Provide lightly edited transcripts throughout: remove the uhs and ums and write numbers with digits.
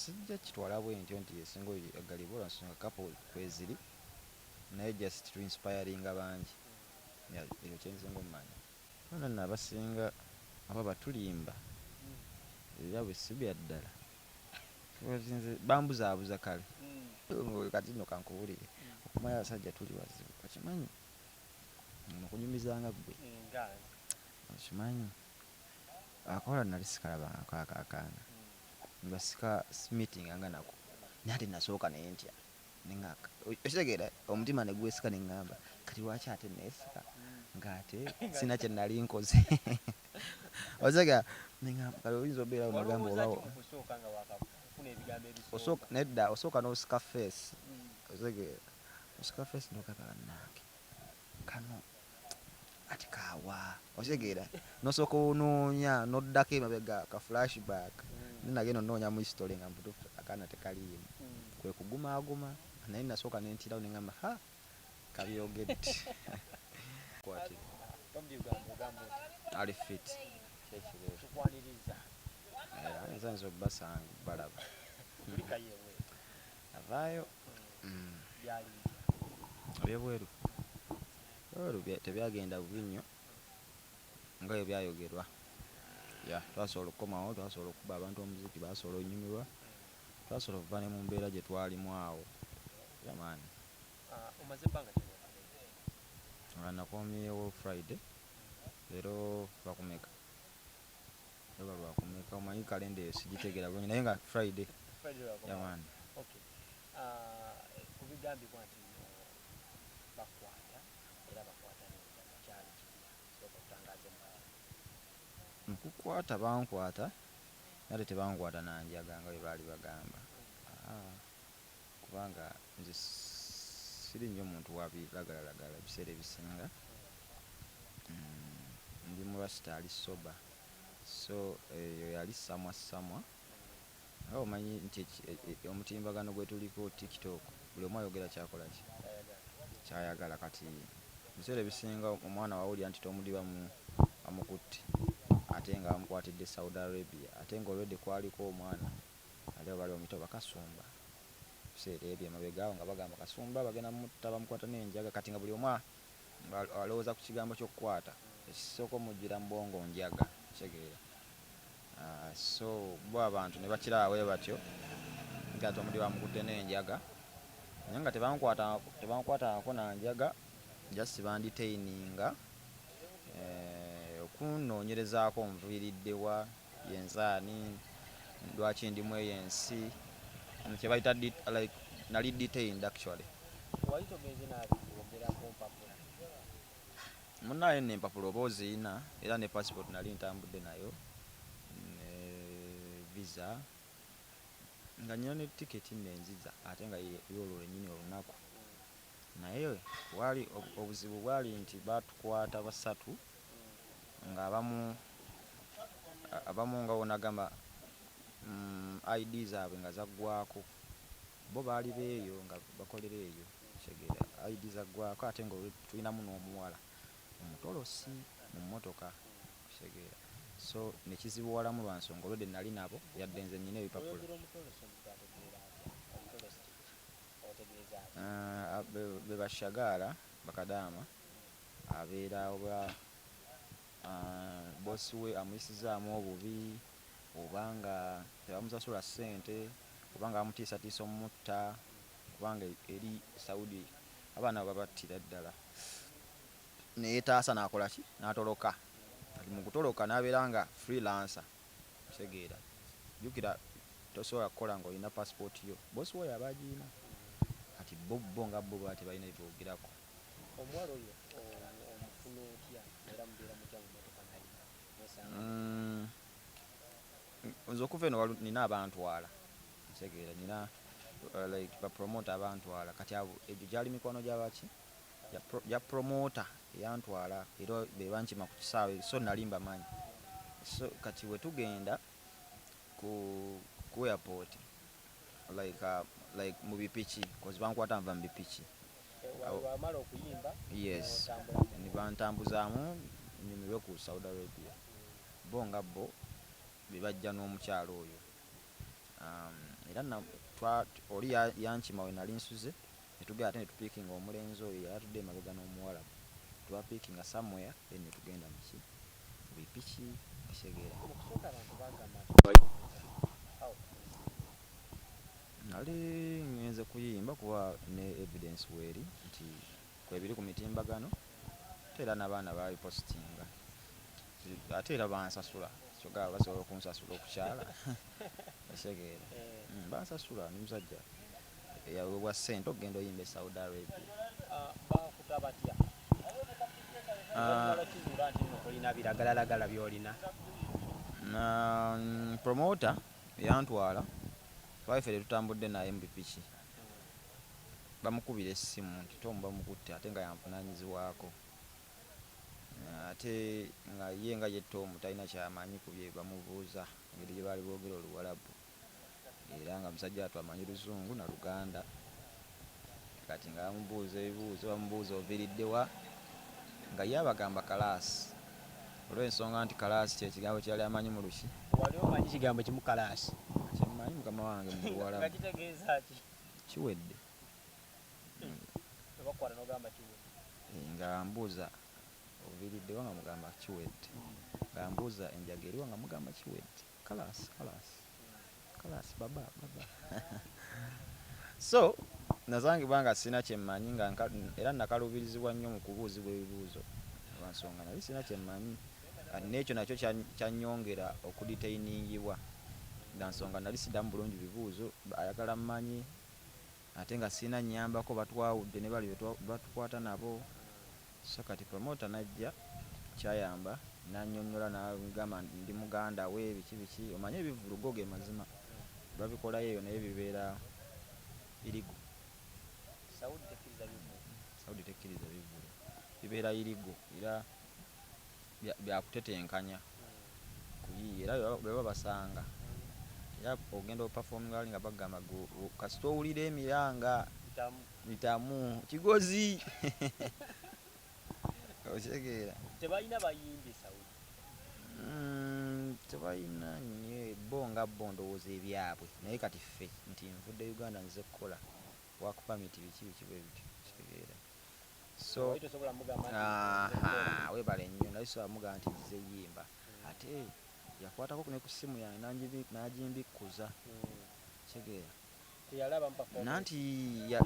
Sijja kitwala bwe ntyo nti yesinga oyagalibwa olwansonga couple kweziri, naye just to inspiringa bangi. Yeah, ekyo kyensinga omumanya. Bano nno abasinga aba batulimba, ebyabwe si bya ddala. Nze bambuzaabuza kale. Kati nno kankubuulire, okumanya abasajja tuli bazibu, okimanyi? Nkunyumizanga ggwe, okimanyi akola nali sikalabangako ako akaana, nga sika meetinganga nako, naye ate nasooka ne ntya, okitegeera, omutima ne gwesika ne ŋŋamba kati lwaki ate neesika ng'ate sina kye nali nkoze, okitegeera? Ne ŋŋamba kale oyinza obeerawo nogamba oba nedda, osooka n'osika face, okitegeera, osika face n'ogamba bannange kano ati kaawa, okitegeera, n'osooka onoonya n'oddako emabega ka flashback, naye nagenda onoonya mu history nga mubutuufu akaana tekaliimu, kwe kugumaaguma, naye nasooka ne ntirawo ne ŋŋamba ha, kabyogedde. Ali fit. Era nze nza obbasanga balaba avaayo. Ebyebweru ebweru tebyagenda bubi nnyo nga bwe byayogerwa. Yeah, twasobola okukomawo, twasobola okukuba abantu omuziki, basobola onyumirwa, twasobola okuva ne mu mbeera gye twalimu awo. Yeah man. Omaze ebbanga ki? Nga nakomyewo Friday, leero lwakumeka? Oba lwakumeka, omanyi kalenda eyo sigitegeera bulungi, naye nga Friday. Yeah man. Ku bigambibwa nti nno bakwata era bakwata n'enjaga, kyali kitya? Sooka otutangaazemu katono. Nkukwata bankwata, naye ate tebankwata na njaga nga bwe baali bagamba. Kubanga nze siri nnyo muntu wa biragalalagala ebiseera ebisinga. Ndi murasita ali sober. So eyo yali samwa samwa. Nga omanyi nti omutimbagano gwe tuliko, TikTok, buli omu ayogera kyakola ki kyayagala. Kati ebiseera ebisinga omwana wawulira nti Tom Dee bamukutte, ate nga bamukwatidde Saudi Arabia, ate nga already kwaliko omwana ali awo bali bamuyita oba Kasumba, ebiseera ebyo emabega awo nga bagamba Kasumba bagenda mutta, bamukwata n'enjaga. Kati nga buli omu alowooza ku kigambo ky'okukwata, ekisooka omujjira mu bwongo njaga, kitegeera? So bo abantu ne bakiraba bwe batyo nga Tom Dee bamukutte n'enjaga, naye nga tebankwatangako na njaga, just bandetaininga okunnoonyerezaako nviiridde wa, yenze ani, lwaki ndi mu eyo ensi, kye bayita like nali detained actually. Wali togenze nabyogerako mpapula? Munnaaye nno empapula oba oziyina, era ne passport nali ntambudde nayo ne visa, nga nnyina ne tiketi nno enziza, ate nga y'olwo lwennyini olunaku. Naye waali obuzibu bwali nti baatukwata basatu, nga abamu nga bw'onagamba ID zaabwe nga zaggwako, bo baali beeyo nga bakolera eyo, kitegeera, ID zaggwako, ate nga tulinamu n'omuwala omutolosi mu mmotoka, kitegeera, so ne kizibuwalamu lwa nsonga already nali nabo, yadde nze nnyina ebipapula. Oyogera omutolosi, omuntu ategeera atya? Omutolosi kiki? Otegeeza ki? Be bashagaala bakadaama, abeera oba boss we amuyisizaamu obubi, oba nga tebamusasula ssente, oba nga bamutiisatiisa omutta, kubanga eri Saudi abaana babattira ddala, ne yeetaasa n'akola ki, n'atoloka. Kati mu kutoloka n'abeera nga freelancer, kitegeera? Jjukira tosobola kukola ng'olina passport yo, boss wo y'aba agiyina. Kati bo nga bo baba tebalina bye boogerako. Omuwala oyo omufuna otya era mubeera mutya mu mmotoka naye mwesanga? Nze okuva eno nina abantwala, kitegeera, nina like bapromoter abantwala. Kati abo egyo gyali mikwano gyabaki, gya promoter eyantwala, era be bankima ku kisaawe, so nali mbamanyi. So kati we tugenda ku airport, like mu bipiki, 'cause bankwata nva mu bipiki. Wamala okuyimba? Yes, ne bantambuzaamu nyumirwe ku Saudi Arabia. Bo nga bo be bajja n'omukyala oyo. Era oli yankima we nali nsuze, netugenda ate netupiikinga omulenzi oyo yali atudde emabega n'omuwala, twapiikinga somewhere, then netugenda muki bipiki, okitegeera. Mu kusooka abantu bagamba nti how? Nali ngenze kuyimba kuba ne evidence weeri nti kwebiri ku mitimbagano, ate era n'abaana babipositinga, ate era bansasula, kyogaba basobola okunsasula okukyala, okitegeera. Eh. Bansasula, ndi musajja eyaweebwa ssente okugenda oyimba e Saudi Arabia. Ah, bakuta batya? Ah. Oluvannyuma lwakizuula nti nno tolina biragalalagala by'olina. Promoter yantwala, twali ffe tetutambudde naye mu bipiki, bamukubira essimu nti Tom bamukutte, ate nga yanvunaanyizibwako, ate nga ye nga ye Tom talina kyamanyi ku bye bamubuuza, engeri gye baali boogera Oluwalabu, era nga musajja wattu amanyi Luzungu na Luganda. Kati nga bamubuuza ebibuuzo, bamubuuza oviiridde wa, nga ye abagamba kalaasi, olw'ensonga nti kalaasi kye kigambo kye yali amanyi mu Luki. Wali omanyi kigambo kimu kalaasi? Kyemmanyi mukama wange mu Luwalabu. Nga kitegeeza ki? Kiwedde. Tebakukwata n'ogamba kiwedde. Nga mbuuza oviiridde wa, nga mugamba kiwedde, nga mbuuza enjaga eriwa, nga mugamba kiwedde, kalaasi kalaasi kalaasi baba baba. So nasangibwa nga sirina kyemmanyi, nga era nakaluubirizibwa nnyo mu kubuuzibwa ebibuuzo lwansonga nali sirina kyemmanyi. Kati n'ekyo nakyo kyannyongera okudetainingibwa lwansonga nali siddamu bulungi bibuuzo, ayagala mmanyi ate nga sirina nnyambako, batwawudde ne bali batukwata nabo. So kati promoter najja kyayamba n'annyonnyola n'agamba ndi muganda we biki biki, omanye ebivvulu go ge mazima babikolayo eyo naye bibeera irigo. Saudi tekkiriza bivvulu. Saudi tekkiriza bivvulu, bibeera irigo era byakutetenkanya kuyiiya, era bwe babasanga era ogenda opafominga wali nga bagamba kasita owulira emiranga bitamu kigozi, okitegeera. Tebalina bayimbi Saudi? Tebalina nnyo bo nga bo ndowooza ebyabwe, naye kati ffe nti nvudde Uganda nzize kukola work permit biki biki bwe bityo, okitegeera. So Wali tosobola mugamba nti nzize kukola. Weebale nnyo, nali sobola mugamba nti nzize yimba, ate yakwatako ne ku ssimu yange n'agimbikkuza, okitegeera. Teyalaba performance. Nanti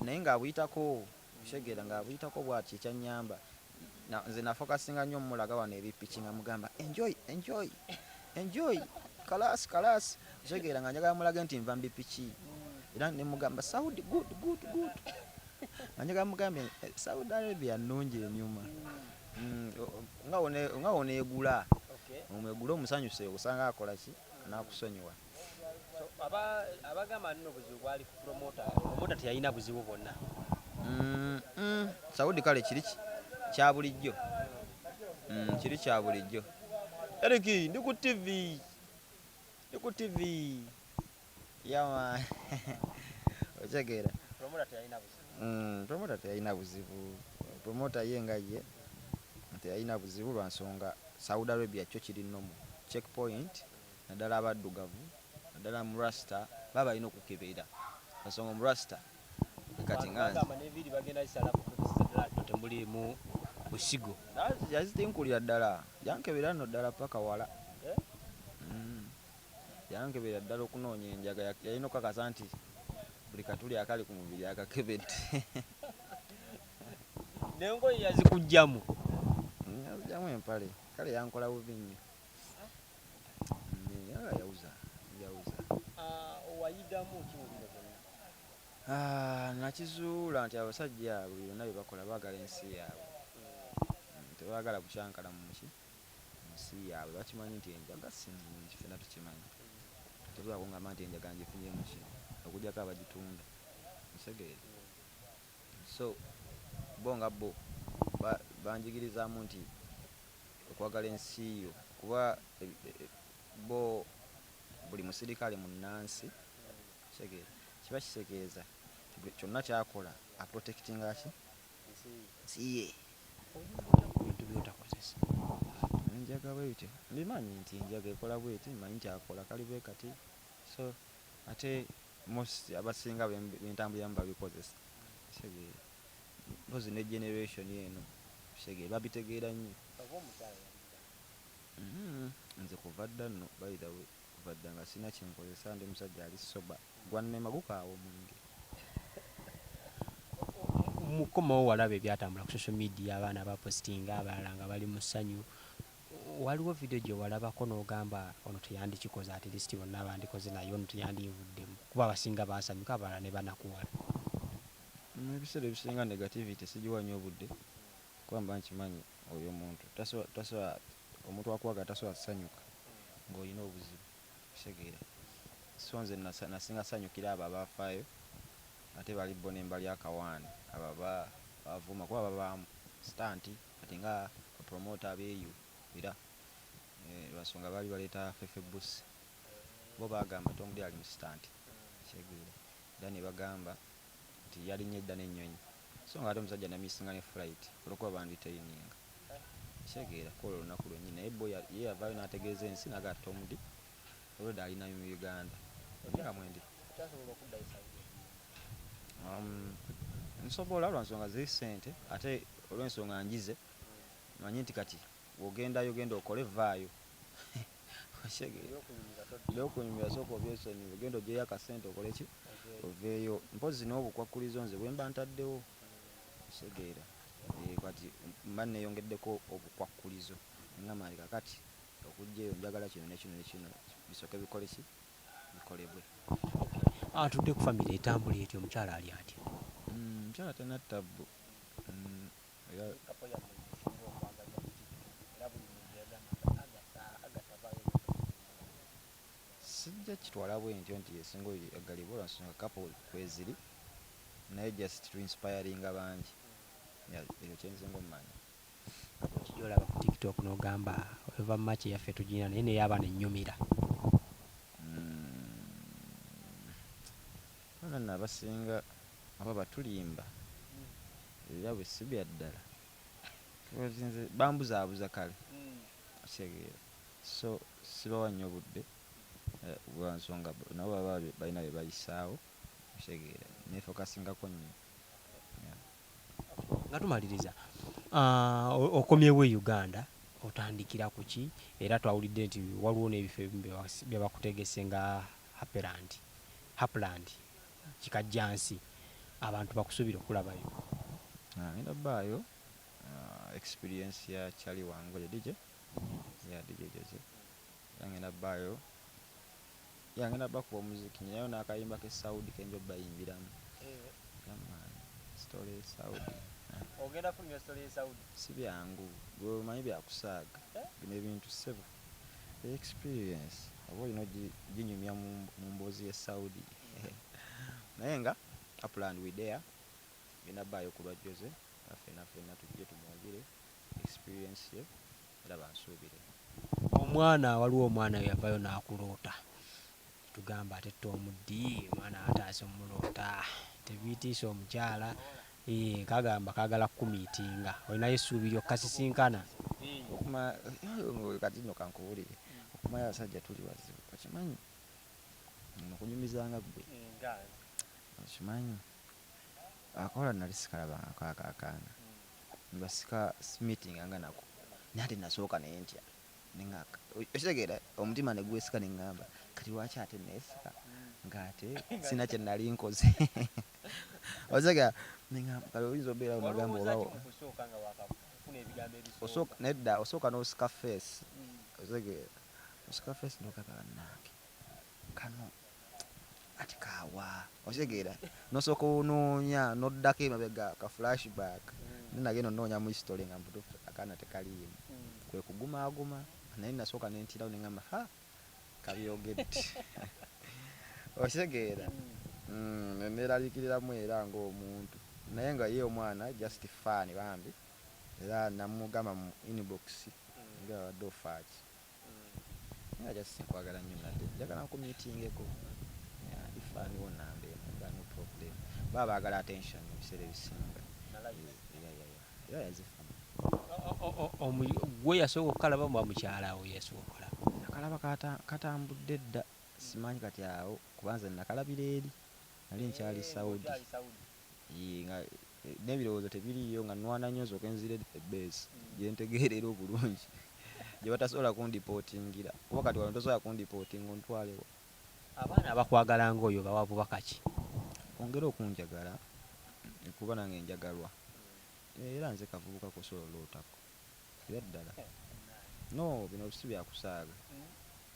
naye ng'abuyitako, okitegeera, ng'abuyitako bw'ati ekyannyamba. Nze nafokasinga nnyo mmulaga wano ebipiki nga mugamba enjoy enjoy enjoy kalaasi kalaasi, okitegeera, nga njagala mulage nti nva mu bipiki, era ne mugamba Saudi good good good, nga njagala mugambe Saudi Arabia nnungi enyuma. Nga woneegula omwegule omusanyuse osanga akola ki n'akusonyiwa. So abagamba nno obuzibu bwali ku promoter, promoter teyalina buzibu bwonna. Saudi kale kiri kya bulijjo, kiri kya bulijjo. Eric ndi ku TV, ndi ku TV yama, okitegeera. Promoter teyalina buzibu. Promoter teyalina buzibu, promoter ye nga ye teyalina buzibu lwa nsonga Saudi Arabia kyo kiri normal checkpoint, naddala abaddugavu, naddala mu rasta baba balina okukebera ensonga mu rasta. Kati nga nze Bagamba n'enviiri bagenda zisalako kukakasiza ddala nti temuliimu busigo. Yazitinkulira ddala, yankebera nno ddala paka wala. Eh? Yankebera ddala okunoonya enjaga, yalina okukakasa nti buli katuli akali ku mubiri akakebedde. N'engoye yazikuggyamu? Yazigyamu empale, kale yankola bubi nnyo. Yawuza, yawuza. Wayigamu ki mu bino byonna? Nakizuula nti abasajja abo byonna bye bakola baagala ensi yaabwe. Tebaagala kukyankala mu ki? Mu nsi yaabwe. Bakimanyi nti enjaga si nnungi, ffenna tukimanyi. Tosobola kungamba nti enjaga ngifunye mu ki? Okuggyako abagitunda. Okitegeera? So bo nga bo banjigirizaamu nti okwagala ensi yo, kuba bo buli musirikale munnansi, okitegeera? Kiba kitegeeza kyonna ky'akola aprotectinga ki? Nsi ye. Oyinza ku bintu by'otakozesa. Enjaga bwetyo mbimanyi nti enjaga ekola bweti, mmanyi nti akola kali bwe kati, so ate Most abasinga bentambuliramu babikozesa, kitegeera? Mpozi ne generation eno, kitegeera, babitegeera nnyo. Oba omukyala yalira? Nze kuva dda nno, by the way, kuva dda nga sina kyenkozesa, ndi musajja ali sober, gwannema gukaawa omwenge. Mukomawo, walaba ebyatambula ku social media, abaana bapositinga, abalala nga bali mu ssanyu. Waliwo video gye walabako n'ogamba ono teyandikikoze, at least bonna bandikoze, naye ono teyandivuddemu, kuba abasinga basanyuka, abalala ne banakuwala? Ebiseera ebisinga negativity sigiwa nnyo obudde, kuba mba nkimanyi oyo omuntu tasobola, omuntu akuwaga tasobola kusanyuka ng'olina obuzibu, kitegeera? So nze nasinga sanyukira abo abafaayo, ate bali bo ne mbali akawaani abo bavuma, kuba babaamu stunt kati nga bapromota abeeyo era lwansonga baali baleeta Fefe Busi, bo bagamba Tom Dee ali mu stunt, kitegeera? Era ne bagamba nti yalinye dda n'ennyonyi, so nga ate omusajja namisinga ne flight olwokuba bandetaininga, kitegeera, kwolwo olunaku lwennyini. Naye bo ye yavaayo n'ategeeza ensi naga Tom Dee olwedde alina mu Uganda nga mwendi. Okyasobola okuddayo Saudi? Nsobola lwansonga ziri ssente, ate olw'ensonga njize manyi nti kati bw'ogendayo genda okole, vaayo, okitegeera? Ebyokunyumira sooka obyesonyiwe, genda ogyeyo akasente okole ki, oveeyo. Mpozi n'obukwakkulizo nze bwe mba ntaddewo, kitegeera? Kati mba neeyongeddeko obukwakkulizo, neŋŋamba nti kakati okujja eyo njagala kino ne kino ne kino bisooke bikole ki, bikolebwe. Atudde ku famire etambula etya? Omukyala ali atya? Omukyala talina ttabbu. Era couple yammwe esinga okwagalibwa ku TikTok, era buli muntu yagamba Agatha, Agatha vaayo. Sijja kitwala bwe ntyo nti esinga oyagalibwa, olwansonga couple kweziri, naye just to inspiringa bangi. Yeah, ekyo kyensinga omumanya. Kijolaba ku TikTok n'ogamba ova maki yaffe tugirina, naye neyabaana ennyumira? Abaana nno abasinga aba batulimba, ebyabwe si bya ddala. Because nze bambuzaabuza kale, okitegeera? So sibawa nnyo budde, lwa nsonga nabo baba balina bye bayisaawo, okitegeera? Nefocusingako nnyo. Yeah. Nga tumaliriza, okomyewo e Uganda, otandikira ku ki? Era twawulidde nti waliwo n'ebifo ebimu bye bakutegese nga Happyland, Happyland Kikajjansi, abantu bakusuubira okulabayo? Ngenda bbaayo, experience ya Charlie wange oyo DJ, ya DJ Jose, era ngenda bbaayo, ya ngenda bakuba omuziki, nyinayo n'akayimba k'e Saudi kenja obbayimbiramu. Yeah man, story e Saudi. Ogenda fulumya story ye Saudi? Si byangu, gwe omanyi byakusaaga bino ebintu ssebo. Experience oba olina ginyumya mu mboozi y'e Saudi, naye nga Upland we there, ngenda bbaayo ku lwa Jose, era ffenna ffenna tujje tumuwagire experience ye, era bansuubire. Omwana, waliwo omwana yavayo n'akuloota, tugamba ate Tom Dee omwana ataase omuloota, tebitiisa omukyala. Kagamba kagala kukumiitinga, olinayo essuubi ly'okkasisinkana? Okuma kati nno kankubuulire, okumanya abasajja tuli bazibu, okimanyi okunyumizanga ggwe, okimanyi akola nali sikalabangako ako akaana, nga sika meetinganga nako, naye ate nasooka nentya, okitegeera? Omutima ne gwesika, ne ŋŋamba kati lwaki ate neesika ng'ate sina kye nali nkoze, okitegeera? Ne ŋŋamba kale oyinza obeerawo nogamba oba osooka nedda, osooka n'osika face, okitegeera? Osika face n'ogamba bannange kano ati kaawa, okitegeera? Nosooka onoonya n'oddako emabega ka flashback, nagenda onoonya mu history nga mubutuufu akaana tekaliimu, kwe kugumaaguma, naye nasooka nentirawo ne ŋŋamba ha, kabyogedde, okitegeera? Neneeraliikiriramu era ng'omuntu, naye nga ye omwana just fan bambi, era namugamba mu inbox nga babadde ofaaki, naye nga just nkwagala nnyo, nadde njagala nkumeetingeko, ndi fan wo namba emu, nga no problem. Baba baagala attention mu biseera ebisinga era yazifuna. Gwe yasooka okukalaba oba mukyala wo yasooka okukalaba? Akalaba katambudde dda. Simanyi kati awo kuba nze nakalabira eri nali nkyali Saudi. Nga n'ebirowoozo tebiriiyo, nga nwana nnyo nsooke nzire ebbeesi gye ntegeerera obulungi gye batasobola kundipootingira, kuba kati wano tosobola kundipootinga ontwalewa. Abaana abakwagala ng'oyo bawa bubaka ki? Ongera okunjagala kuba nange njagalwa, era nze kavubuka kosobola olootako era ddala. No bino si byakusaaga,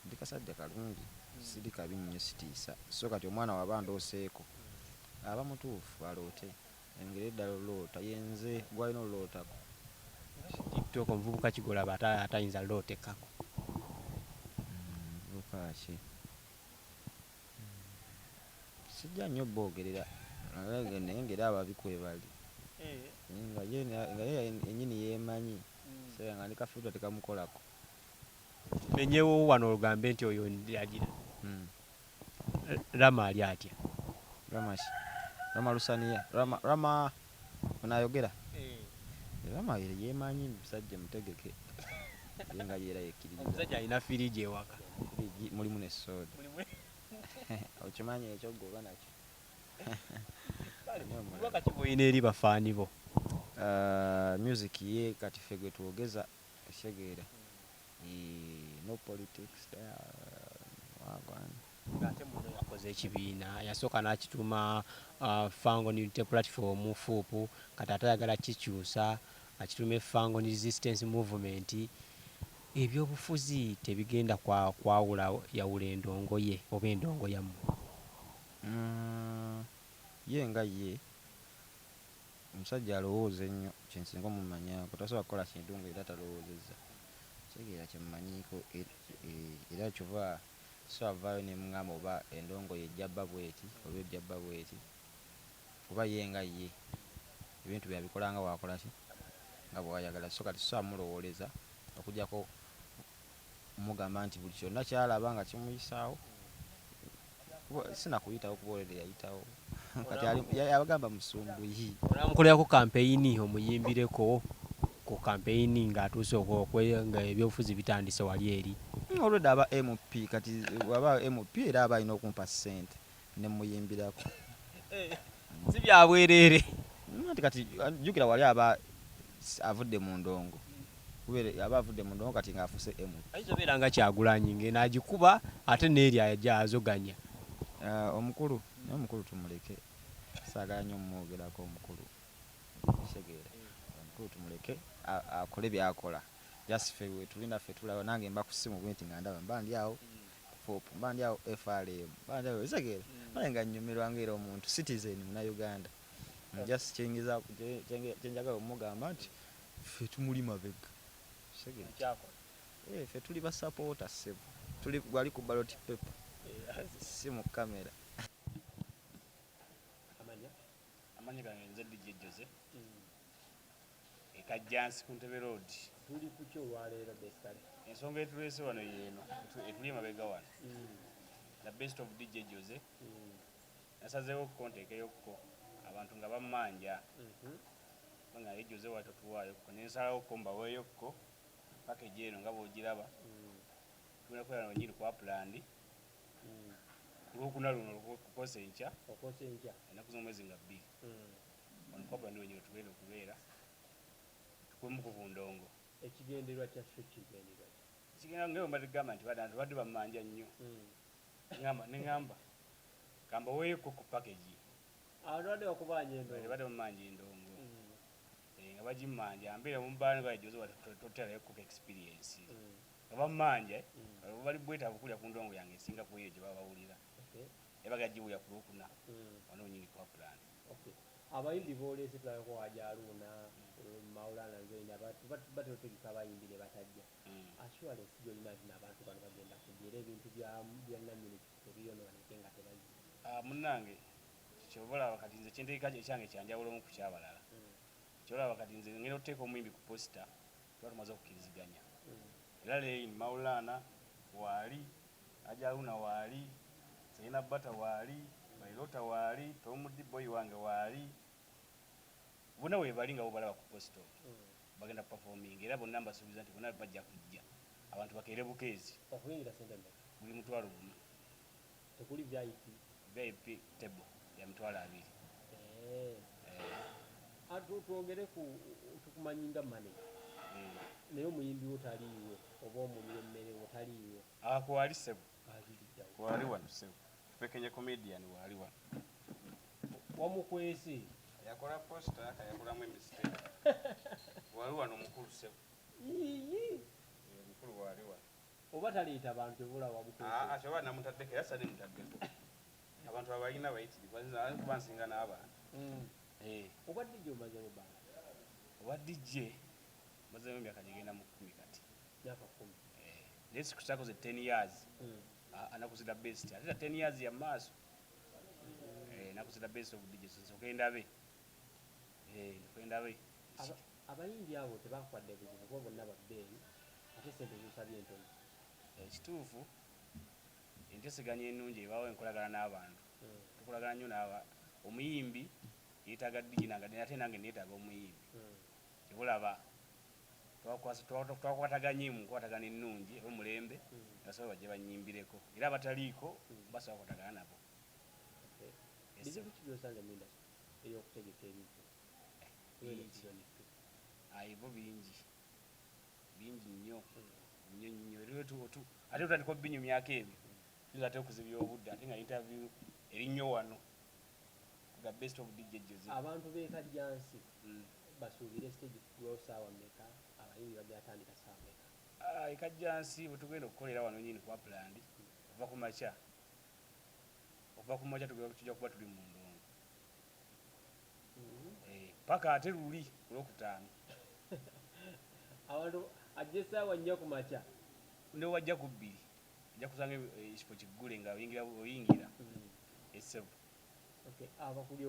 ndi kasajja kalungi, siri kabi nnyo, sitiisa. So kati omwana waba ndooseeko aba mutuufu aloote, engeri eddala oloota yenze gwalina olootako. TikTok omuvubuka kigolaba atayinza lootekako. Muvubuka ki? Sijja nnyo boogerera naye ng'era ababi kwebali, nga ye yennyini yeemanyi, nga ne kafiirwa tekamukolako. Menyewo wano ogambe nti oyo agira. Rama ali atya? Rama ki? Rama Lusaniya? Rama, Rama onayogera? Rama yeemanyi, musajja mutegeke ye nga yeera yekkiririza. Omusajja alina firiji ewaka. Firiji mulimu ne soda. Okimanyi ekyo gwe oba nakyo. Bubaka ki bw'olina eri bafaani bo? Music ye kati ffe gwe twogeza ekitegeera. No politics there. Wagwan. Ng'ate muno yakoze ekibiina, yasooka n'akituuma Fangon Unity Platform FUP, kati ate ayagala kikyusa akituume Fangon Resistance Movement. Ebyobufuzi tebigenda kwawula yawula endongo ye oba endongo yammwe? Ye nga ye omusajja alowooza ennyo, kyensinga omumanyaako, tasobola kukola kintu nga era talowoozezza. Kitegeera kyemmanyiiko era kyova so avaayo ne mugamba oba endongo ye ejja bba bweti oba ejja bba bweti, kuba ye nga ye ebintu byabikola nga bw'akola ki nga bw'ayagala. So kati so amulowooleza okuggyako mugamba nti buli kyonna ky'alaba nga kimuyisaawo sinakuyitawo kuba already yayitawo. Kati abagamba musumbuyi. Onamukolerako kampeyini omuyimbireko ku kampeyini ng'atuuse nga ebyobufuzi bitandise wali eri? Already aba MP, kati aba MP era aba alina okumpa ssente ne muyimbirako. Si bya bwereere. Nti kati jjukira wali aba avudde mu ndongo, kubeera aba avudde mu ndongo kati ng'afuuse MP. Ayinza obeera nga Kyagulanyi ng'eno agikuba ate n'eri ajja azoganya. Omukulu naye omukulu tumuleke, saagala nnyo mumwogerako omukulu, kitegeera omukulu tumuleke akole by'akola. Just ffe wetuli naffe tulaba, nange mba ku ssimu bwe nti nga ndaba mba ndi awo FOP, mba ndi awo FRM, mba ndi awo, kitegeera naye nga nnyumirwa ng'era omuntu citizen Munnayuganda. Just kyenjagala omugamba nti ffe tumuli mabega, kitegeera ffe tuli ba supporter ssebo, tuli wali ku ballot paper si mu kamera. Amannya gange nze DJ Jose e Kajjansi ku Ntebe Road. Tuli ku ki olwaleero basically? Ensonga etuleese wano yeeno etuli emabega wano. The best of DJ Jose. Nasazeewo kko nteekeyokko abantu nga bammanja. Kubanga ye Jose wali totuwaayokko ne nsalawo mbaweeyokko package eno nga bw'ogiraba. Tugenda kubeera wennyini ku Upland ku Lwokuna luno kukosa enkya. Okosa enkya. Ennaku z'omwezi nga 2. Wano ku Upland wennyini tugenda okubeera tukwemu ku ndongo. Ekigendererwa kya show kigendererwa ki? Kigenda nga bwe mbadde gamba nti bantu badde bammanja nnyo. Ne ŋŋamba kambaweeyokko ku package. Abantu badde bakubanja endongo. Badde bammanja endongo. Nga bagimmanja mbeera mu bbaala nga Jose toterayo ku experience. Nga bammanja bali bwetaavu kulya ku ndongo yange esinga ku eyo gye baba bawulira. Era bagenda giwulira ku Lwokuna wano wennyini ku Upland. Abayimbi b'oleese tulabako Haji Haruna, Maulana Zain, batera otegeka abayimbi ne batajja. Assurance gy'olina nti n'abantu bano bagenda kujja era ebintu bya nnannyini kifo tebiyonooneke nga tebazze. Munnange ky'oba olaba kati nze kyentegeka ekyange kyanjawulomu ku kyabalala. Ky'olaba kati nze ngenda okuteeka omuyimbi ku poster tuba tumaze okukkiriziganya. Era leero Maulana waali, Haji Haruna waali, Serena Bata waali, Bailota waali, Tom D Boy wange waali. Bonna weebali nga bobalaba ku poster okwo. Bagenda performing era bonna mbasuubiza nti bonna bajja kujja. Abantu bakeere bukeezi. Okuyingira ssente mmeka? Buli 10,000. Tekuli VIP? VIP table ya 20,000. Twogere ku tukumanyi nga manager, naye omuyimbi wo taliiwo oba omuli w'emmere wo taliiwo? Kwali ssebo. Aliriddawo? Kwali wano ssebo, Fekenye comedian waali wano. Wamukwese? Yakola poster, kayakolamu emistake. Wali wano omukulu ssebo. Yiyi. Omukulu waali wano. Oba taleeta bantu ebula, wamukwese? Kyoba namutaddeko era sane mutaddeko. Abantu abalina bayitirivu, kuba nsinga n'abantu. Oba DJ omaze mu bbanga? Oba DJ mazemu emyaka gigenda mu 10 kati. Myaka 10? Naye sikusakoze 10 years. Anaku the best ate 10 years ya maaso. Naku the best of DJ, nsooke ndabe. Nsooke ndabe. Abayimbi abo tebakwadde buzibu kuba bonna babbeeyi ate sente zosabye entono? Ekituufu, enteeseganya ennungi ebaawo, enkolagana n'abantu. Tukolagana nnyo n'aba omuyimbi yeetaaga DJ nange, ate nange neetaaga omuyimbi. Kyebulaba twakwataganye mu nkwatagana ennungi omulembe, basobola bajje banyimbireko, era abataliiko basobola kukwatagana nabo. Okay. Yes, Bizibu ki byosanze mu industry ey'okutegeka ebintu? Bingi. Season two. Ayibo bingi, bingi nnyo nnyo nnyo. Era ate otandika obinyumyako ebyo, tuyinza ate okuzibya obudde, ate nga interview eri nnyo wano the best of DJ Jose. Abantu b'e Kajjansi basuubire stage kugulawo saawa mmeka? Abayimbi bajja atandika saawa mmeka? Ah, e Kajjansi bwe tugenda okukolera wano nyini ku Upland, okuva ku makya tujja kuba tuli mu ndongo. Paka ate luli ku Lwokutaano. Abantu ajja essaawa 4 ku makya? Ne wajja ku 2 ojja kusanga ekifo kiggule nga oyingira oyingira essebo. Okay, abakuli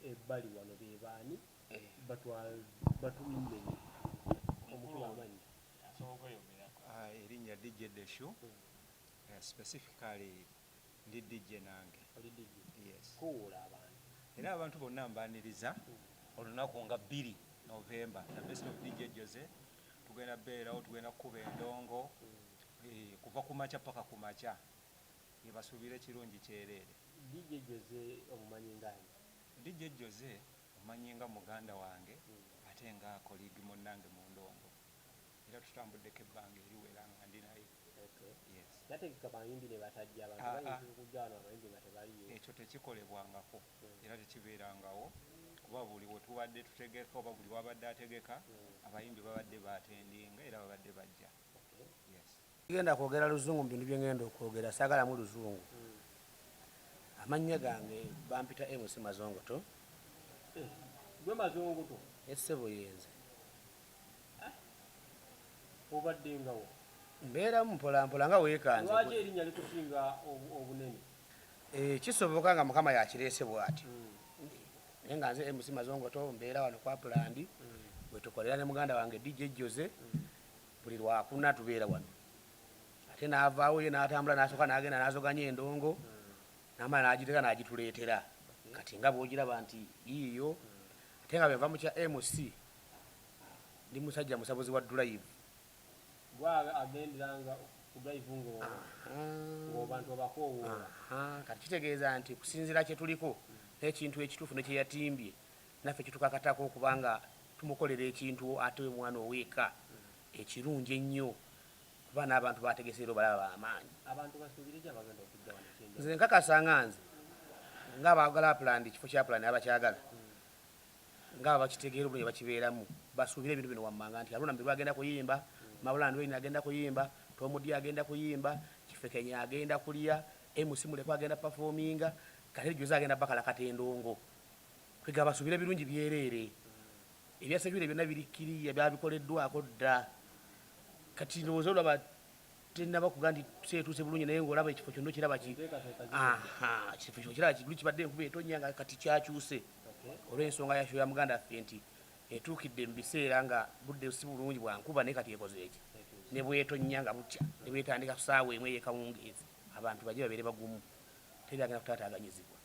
ebbali wano be baani? Batuyimenye omukulu amannya. Asobola okweyogerako. Ah, erinnya DJ Deshu. Specifically ndi DJ nange. Oli DJ? Yes. Kuwuula abantu. Era abantu bonna mbaniriza olunaku nga 2 November, the best of DJ Jose. Tugenda beerawo, tugenda kukuba endongo kuva ku makya paka ku makya. Basuubire ekirungi kyereere. DJ Jose omumanyi ngani? DJ Jose omanyi nga muganda wange, ate nga colleague munnange mu ndongo, era tutambuddeko ebbanga eriwera nga ndi naye. Yes. Yategeka bayimbi ne batajja abantu? Ah, Bayinza ah. okujja wano abayimbi nga tebaliyo? Ekyo tekikolebwangako era tekibeerangawo, kuba buli we tubadde tutegeka oba buli wabadde ategeka, abayimbi babadde batendinga era babadde bajja. Yes. Genda kwogera luzungu mu bintu byengenda okwogera, saagalamu luzungu. Amannya gange bampita MC Mazongoto. Gwe Mazongoto? Essebo, yenze. Obadde ngawo? Mbeeramu mpolampola nga weekanze. Lwaki erinnya likusinga obunene? Kisoboka nga Mukama yakireese bw'ati, naye nga nze MC Mazongoto, mbeera wano kwa Pulandi bwe tukolera ne muganda wange DJ Jose. Buli Lwakuna tubeera wano, ate n'avaawo ye n'atambula n'asooka n'agenda n'azoganya endongo, n'amala n'agiteka n'agituleetera. Kati nga bw'ogiraba nti yiiyo, ate nga bwenva mu kya MC, ndi musajja musabuzi wa drive. Gwe agenderanga ku drive ng'obantu obakoowoola? Aha, kati kitegeeza nti kusinziira kye tuliko n'ekintu ekituufu ne kye yatimbye, naffe kitukakatako okubanga tumukolera ekintu ate omwana oweeka ekirungi ennyo, kuba n'abantu bategese era obalaba b'amaanyi. Abantu basuubire ki abagenda okujja wano ekyenjawulo? Nze nkakasa nga nze ng'abaagala Upland, ekifo kya Upland abakyagala nga bakitegeera obulungi bakibeeramu, basuubire ebintu bino wammanga nti Haruna Mubiru agenda kuyimba, Mabulandi Wayne agenda kuyimba, Tomudi agenda kuyimba, Kifekenya agenda kulya, MC Muleko agenda performinga, kate Jose agenda bakalakata endongo. Kwega basuubire birungi byereere. Ebya security byonna biri kiriya, byabikoleddwako dda. Kati ndowooza olaba tennaba kuga nti seetuuse bulungi, naye ng'olaba ekifo kyonna okiraba ki Enteekateeka ziri. Aha, ekifo kyo kiraba kigulu kibadde enkuba etonnya nga kati kyakyuse olw'ensonga ya show ya muganda waffe nti etuukidde mu biseera nga budde si bulungi bwa nkuba, naye kati ekoze eki ne bwetonnya nga butya ne bwetandika ku ssaawa 1 ey'ekawungeezi, abantu bajje babeere bagumu, teri agenda kutaataaganyizibwa.